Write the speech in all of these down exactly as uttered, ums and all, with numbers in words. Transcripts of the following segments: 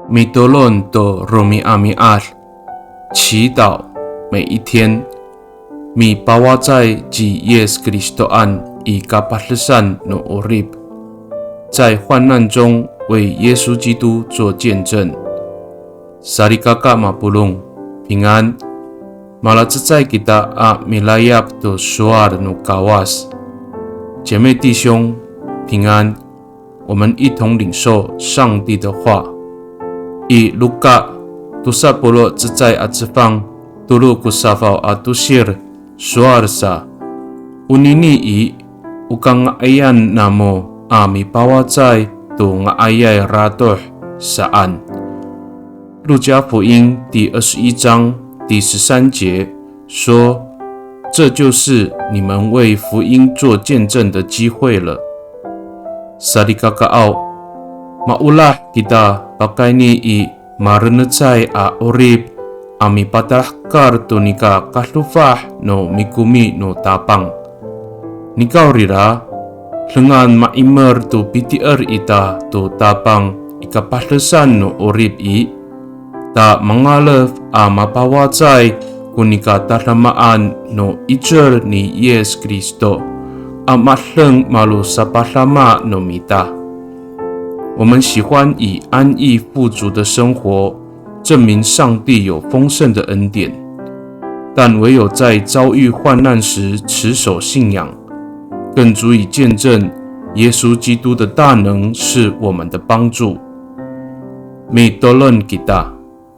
Mitolon to romi'ami'ad, 祈祷每一天。Mipawacay ci Yis Kristoan i kapadesan no 'orip, 在患难中为耶稣基督做见证。Salikaka mapolong, 平安。Malacecay kita a milayap to sowal no Kawas. 姐妹弟兄，平安。我们一同领受上帝的话。I Luka tosa polo' cecay a cefang, tolo ko safaw a tosir, sowal sa, onini i, o kanga'ayan namo a mipawacay to nga'ayay ratoh saan. 路加福音第二十一章第十三节说，这就是你们为福音做见证的机会了。Salikakaaw, maolah kita pakayni i marenecay a 'orip a mipatahekal to nika kadofah no mikomi no Tapang. Nikawrira, dengan ma'imer to pitier ita to Tapang i kapadesan no 'orip i, ta mangalef a mapawacay ko nika tadamaan no 'icel ni Yis Kristo a madeng malo sapadama no mita. 我们喜欢以安逸富足的生活证明上帝有丰盛的恩典，但唯有在遭遇患难时持守信仰，更足以见证耶稣基督的大能是我们的帮助。Mitolon kita,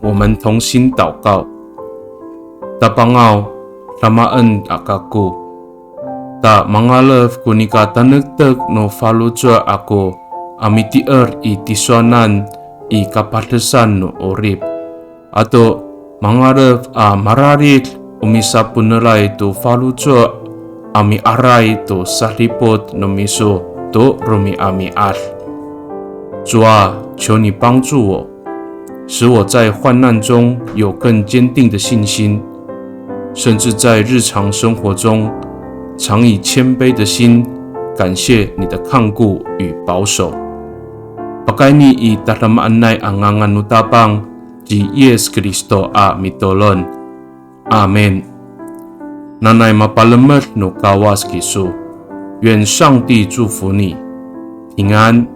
我们同心祷告。Tapangaw, damaen a kako, ta mangalef ko nika tanektek no faloco' ako a mitier i tisowanan i kapadesan no 'orip. Ato mangalef a mararid o misapoeneray to faloco' a miaray to sadipot no miso to romi'ami'ad. 主啊，求你帮助我，使我在患难中有更坚定的信心，甚至在日常生活中常以谦卑的心感谢你的看顾与保守。Pakayni i tadamaanay a ngangan no Tapang ci Yis Kristo a mitolon. Amin. Nanay mapalemed no Kawas kiso. 愿上帝祝福你，平安。